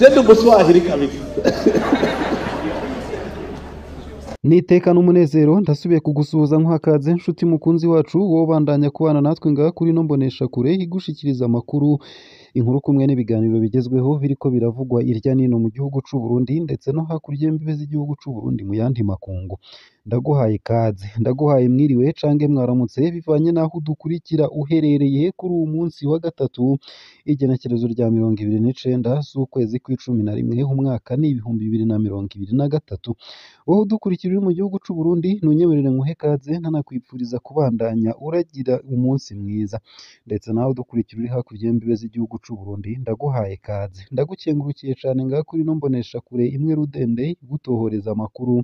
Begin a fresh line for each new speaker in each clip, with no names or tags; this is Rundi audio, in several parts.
Je ndi umuswahili kabisa.
Niteka n'umunezero ndasubiye kugusuhuza nkuhakaze nshuti mukunzi wacu wowe bandanya kubana natwe ngaha kuri no mbonesha kure igushikiriza amakuru, inkuru kumwe n'ibiganiro bigezweho biriko biravugwa irya nino mu gihugu c'u Burundi ndetse no hakurya y'imbibe z'igihugu c'u Burundi mu yandi makungu. Ndaguhaye ikaze, ndaguhaye mwiriwe cange mwaramutse bivanye naho udukurikira uherereye kuri uwu munsi wa gatatu, igenekerezo rya 29 z'ukwezi kw'icumi na rimwe umwaka ni 2023. Wowe udukurikira uri mu gihugu c'u Burundi ntunyemerere nkuhe ikaze ntanakwipfuriza kubandanya uragira umunsi mwiza, ndetse nawe udukurikira uri hakurya y'imbibe z'igihugu c'u Burundi ndaguhaye ikaze, ndagukengurukiye cane ngaha kuri ino mboneshakure imwe rudende igutohoreza amakuru,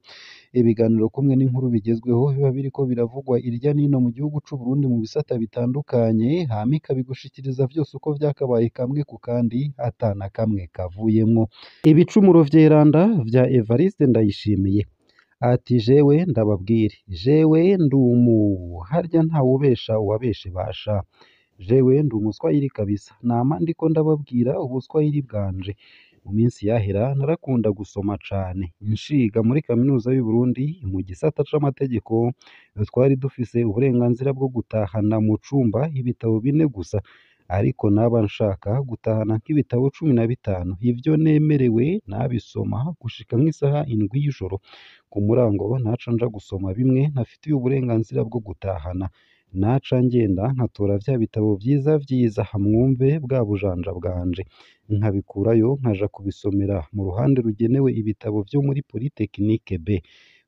ibiganiro kumwe n'inkuru bigezweho biba biriko biravugwa irya nino mu gihugu c'u Burundi mu bisata bitandukanye, hama ikabigushikiriza vyose uko vyakabaye kamwe ku kandi ata na kamwe kavuyemwo. Ibicumuro vyeranda vya Evariste Ndayishimiye ati jewe ndababwire, jewe ndumu harya ntawubesha uwabeshe basha, jewe ndi umuswahili kabisa, nama ndiko ndababwira ubuswahili bwanje. Mu minsi yahera narakunda gusoma cane, nshiga muri kaminuza y'u Burundi mu gisata c'amategeko twari dufise uburenganzira bwo gutahana mu cumba ibitabo bine gusa, ariko naba nshaka gutahana nk'ibitabo 15, ivyo nemerewe nabisoma gushika nk'isaha 7 y'ijoro. Ku murango naca nja gusoma bimwe ntafitiye uburenganzira bwo gutahana, naca ngenda nkatora vya bitabo vyiza vyiza mwumve bwa bujanja bwanje, nkabikurayo nkaja kubisomera mu ruhande rugenewe ibitabo vyo muri Polytechnique B.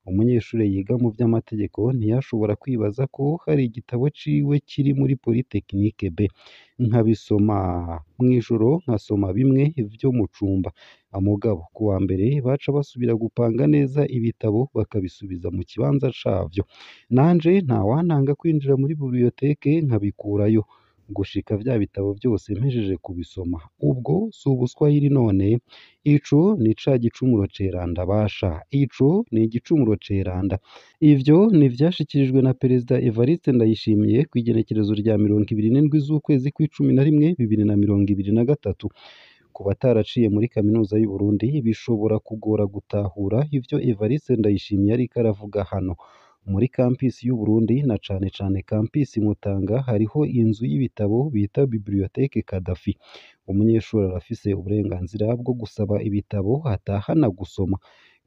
Umunyeshure yiga mu vy'amategeko ntiyashobora kwibaza ko hari igitabo ciwe kiri muri Polytechnique B. Nkabisoma mw'ijoro, nkasoma bimwe vyo mu cumba. Mugabo kuwa mbere baca basubira gupanga neza ibitabo bakabisubiza mu kibanza cavyo. Nanje ntawantanga kwinjira muri biblioteke nkabikurayo gushika vya bitabo vyose mpejeje kubisoma. Ubwo si ubuswahili none? Ico ni ca gicumuro ceranda basha, ico ni igicumuro ceranda. Ivyo ni ivyashikirijwe na Perezida Evariste Ndayishimiye kw'igenekerezo rya 27 z'ukwezi kw'icumi na rimwe 2023. Ku bataraciye muri kaminuza y'u Burundi bishobora kugora gutahura ivyo Evariste Ndayishimiye ariko aravuga hano. Muri campus y'u Burundi na cane cane campus Mutanga hariho inzu y'ibitabo bita Bibliothèque Kadafi. Umunyeshuri arafise uburenganzira bwo gusaba ibitabo atahana gusoma,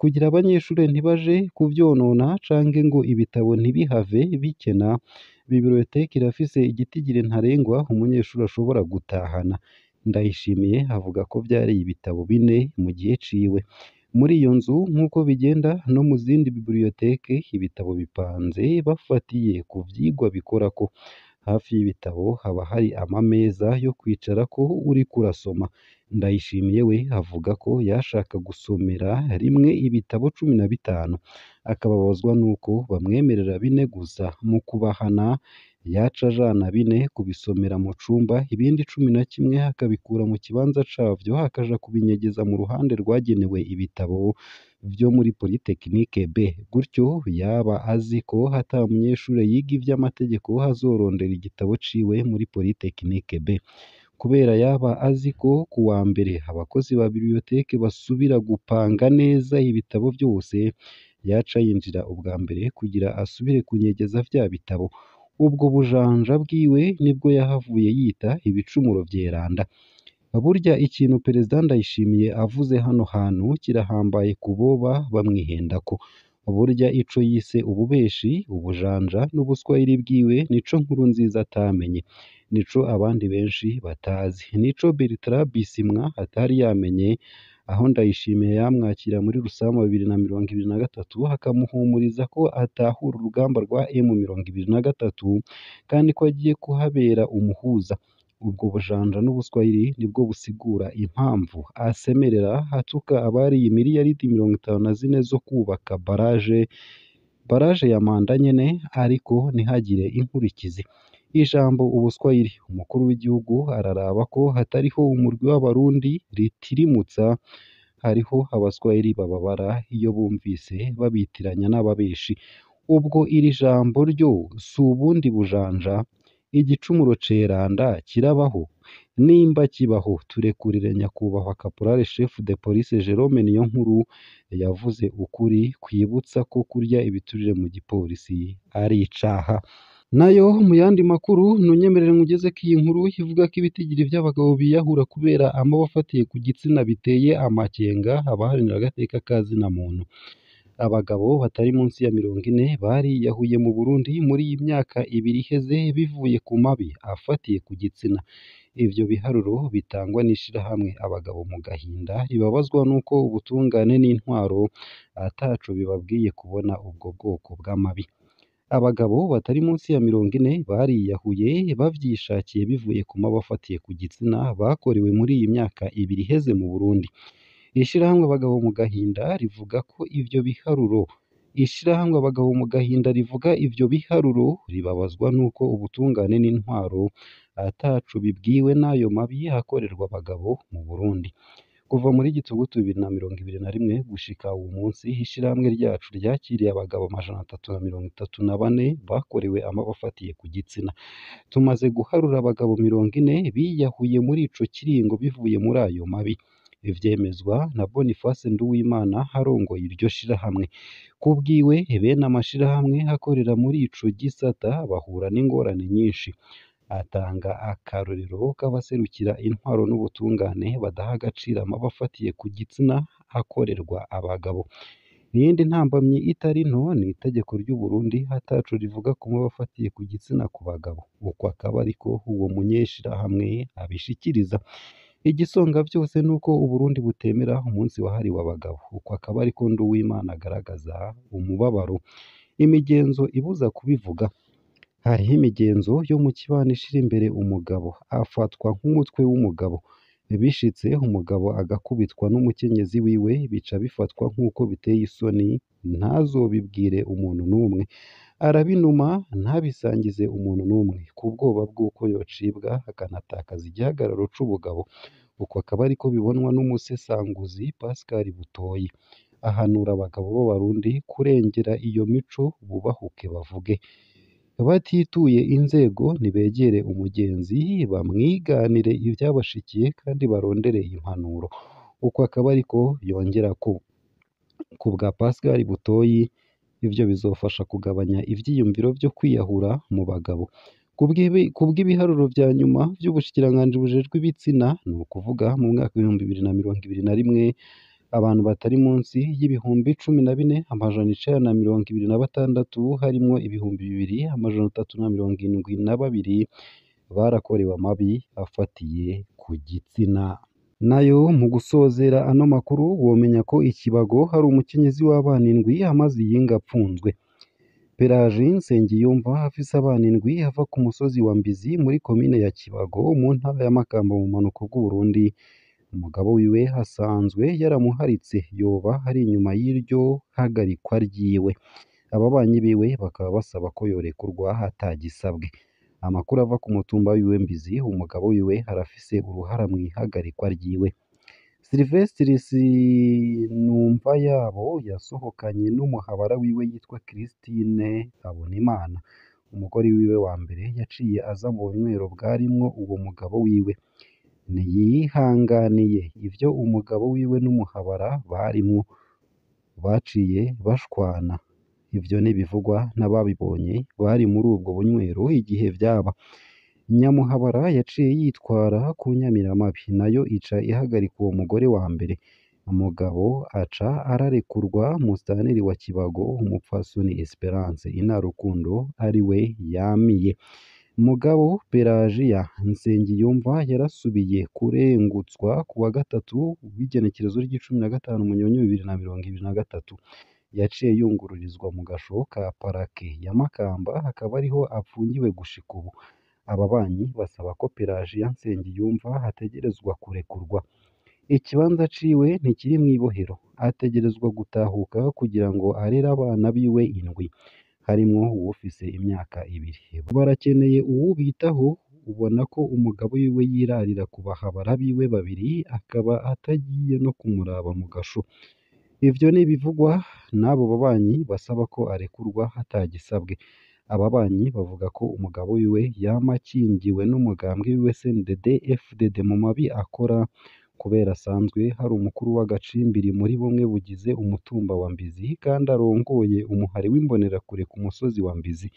kugira abanyeshure ntibaje kuvyonona canke ngo ibitabo ntibihave bikena. Bibliothèque irafise igitigiri ntarengwa umunyeshuri ashobora gutahana. Ndayishimiye avuga ko vyari ibitabo bine mu gihe ciwe. Muri iyo nzu nk'uko bigenda no mu zindi bibliothèque, ibitabo bipanze bafatiye ku vyigwa bikorako. Hafi y'ibitabo haba hari amameza yo kwicarako uriko urasoma. Ndayishimiye we avuga ko yashaka gusomera rimwe ibitabo 15, akababazwa n'uko bamwemerera bine gusa. Mu kubahana yaca ajana bine kubisomera mu cumba, ibindi 11 akabikura mu kibanza cavyo akaja kubinyegeza mu ruhande rwagenewe ibitabo vyo muri Polytechnique B. Gutyo yaba azi ko ata munyeshure yiga ivy'amategeko azorondera igitabo ciwe muri Polytechnique B. Kubera yaba azi ko kuwa mbere abakozi ba bibliothèque basubira gupanga neza ibitabo vyose, yaca yinjira ubwa mbere kugira asubire kunyegeza vya bitabo. Ubwo bujanja bwiwe nibwo yahavuye yita ibicumuro vyeranda. Burya ikintu Perezida Ndayishimiye avuze hano hantu kirahambaye ku boba bamwihendako. Burya ico yise ububeshi, ubujanja n'ubuswahili bwiwe nico Nkurunziza atamenye, nico abandi benshi batazi, nico Bertrand Bisimwa atari yamenye, aho Ndayishimiye yamwakira muri Rusama 2023 akamuhumuriza ko atahura urugamba rwa M23 kandi ko agiye kuhabera umuhuza. Ubwo bujanja n'ubuswahili nibwo busigura impamvu asemerera atuka abariye miliyaridi 54 zo kubaka baraje ya manda nyene, ariko ntihagire inkurikizi. Ijambo ubuswahili umukuru w'igihugu araraba ko hatariho umurwi w'abarundi ritirimutsa, hariho abaswahili bababara iyo bumvise babitiranya n'ababeshi. Ubwo iri jambo ryo si ubundi bujanja? Igicumuro ceranda kirabaho? Nimba kibaho turekurire nyakubahwa Caporal Chef de Police Jerome Niyonkuru yavuze ukuri kwibutsa ko kurya ibiturire mu gipolisi ari icaha. Nayo mu yandi makuru ntunyemerere nkugeze ko iyi nkuru ivuga ko ibitigiri vy'abagabo biyahura kubera amabi afatiye ku gitsina biteye amakenga abaharanira agateka ka zina muntu. Abagabo batari munsi ya 40 bariyahuye mu Burundi muri iyi myaka ibiri iheze bivuye ku mabi afatiye ku gitsina. Ivyo biharuro bitangwa n'ishirahamwe Abagabo mu Gahinda ribabazwa n'uko ubutungane n'intwaro ataco bibabwiye kubona ubwo bwoko bw'amabi. Abagabo batari munsi ya 40 bariyahuye bavyishakiye bivuye ku mabi afatiye ku gitsina bakorewe muri iyi myaka ibiri iheze mu Burundi. Ishirahamwe Abagabo mu Gahinda rivuga ko ivyo biharuro Ishirahamwe Abagabo mu Gahinda rivuga ivyo biharuro ribabazwa n'uko ubutungane n'intwaro ataco bibwiwe n'ayo mabi akorerwa abagabo mu Burundi. Kuva muri Gitugutu 2021 gushika uwu munsi, ishirahamwe ryacu ryakiriye abagabo 334 bakorewe amabi afatiye ku gitsina. Tumaze guharura abagabo 40 biyahuye muri ico kiringo bivuye muri ayo mabi. Ivyemezwa na Boniface Nduwimana arongoye iryo shirahamwe. Kubwiwe bene amashirahamwe akorera muri ico gisata bahura n'ingorane nyinshi. Atanga akarorero k'abaserukira intwaro n'ubutungane badaha agaciro amabi afatiye ku gitsina akorerwa abagabo. Iyindi ntambamyi itari nto ni itegeko ry'u Burundi ataco rivuga ku mabi afatiye ku gitsina ku bagabo. Uko akaba ariko uwo munyeshirahamwe abishikiriza. Igisonga vyose nuko Uburundi butemera umunsi wahariwe abagabo. Uko akaba ariko Nduwimana agaragaza umubabaro. Imigenzo ibuza kubivuga. Hariho imigenzo yo mu kibano ishira imbere umugabo, afatwa nk'umutwe w'umugabo. Bishitse umugabo agakubitwa n'umukenyezi wiwe bica bifatwa nk'uko biteye isoni, ntazobibwire umuntu n'umwe. Arabinuma ntabisangize umuntu n'umwe, ku bwoba bw'uko yocibwa akanatakaza igihagararo c'ubugabo. Uko akaba ariko bibonwa n'umusesanguzi Pascal Butoyi. Ahanura abagabo b'Abarundi kurengera iyo mico bubahuke bavuge. Batituye inzego nibegere umugenzi bamwiganire ivyabashikiye kandi barondere impanuro. Uko akaba ariko yongerako. Ku bwa Pascal Butoyi ivyo bizofasha kugabanya ivyiyumviro vyo kwiyahura mu bagabo. Kubw'ibiharuro vya nyuma vy'ubushikiranganji bujejwe ibitsina, ni ukuvuga mu mwaka w'2021 abantu batari munsi y'14,926 harimwo 2,372 barakorewe amabi afatiye ku gitsina. Nayo mu gusozera ano makuru womenya ko ikibago hari umukenyezi w'abana indwi amaze iyinga apfunzwe. Pelagie Nsengiyumva afise abana indwi ava ku musozi wa Mbizi muri komine ya Kibago mu ntara ya Makamba mu bumanuko bw'Uburundi. Umugabo wiwe asanzwe yaramuharitse yoba ari inyuma y'iryo hagarikwa ryiwe. Ababanyi biwe bakaba basaba ko yorekurwa atagisabwe. Amakuru ava ku mutumba wiwe Mbizi, umugabo wiwe arafise uruhara mw'ihagarikwa ryiwe. Sylvestre Sinumvayabo yasohokanye n'umuhabara wiwe yitwa Christine Habonimana. Umugore wiwe wa mbere yaciye aza mu bunywero bwarimwo uwo mugabo wiwe. Ntiyihanganiye ivyo umugabo wiwe n'umuhabara barimwo, baciye bashwana. Ivyo n'ibivugwa n'ababibonye bari muri ubwo bunywero igihe vyaba. Nyamuhabara yaciye yitwara ku nyamiramabi, nayo ica ihagarika uwo mugore wa mbere. Umugabo aca ararekurwa musitanteri wa Kibago umupfasoni Esperance Inarukundo ariwe yamiye. Mugabo Pelagia Nsengiyumva yarasubiye kurengutswa kuwa gatatu w'igenekerezo ry'icumi na gatanu Munyonyo 2023. Yaciye yungururizwa mu gasho ka parake ya Makamba akaba ariho apfungiwe gushika ubu. Ababanyi basaba ko Pelagia Nsengiyumva ategerezwa kurekurwa. Ikibanza ciwe ntikiri mw'ibohero, ategerezwa gutahuka kugira ngo arere abana biwe indwi, harimwo uwufise imyaka ibiri. Barakeneye uwubitaho, ubona ko umugabo wiwe yirarira ku bahabara biwe babiri akaba atagiye no kumuraba mu gasho. Ivyo n'ibivugwa n'abo babanyi basaba ko arekurwa atagisabwe. Ababanyi bavuga ko umugabo wiwe yama akingiwe n'umugambwe wiwe CNDD FDD mu mabi akora, kubera asanzwe hari umukuru w'agacimbiri muri bumwe bugize umutumba wa Mbizi kandi arongoye umuhari w'imbonerakure ku musozi wa Mbizi.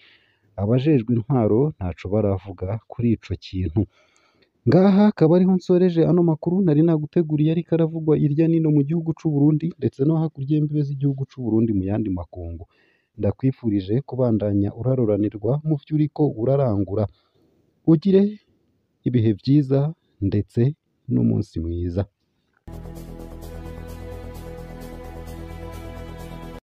Abajejwe intwaro ntaco baravuga kuri ico kintu. Ngaha akaba ariho nsoreje ano makuru nari naguteguriye ariko aravugwa irya nino mu gihugu c'u Burundi ndetse no hakurya y'imbibe z'igihugu c'u Burundi mu yandi makungu. Ndakwifurije kubandanya uraroranirwa mu vyo uriko urarangura, ugire ibihe vyiza ndetse n'umunsi mwiza.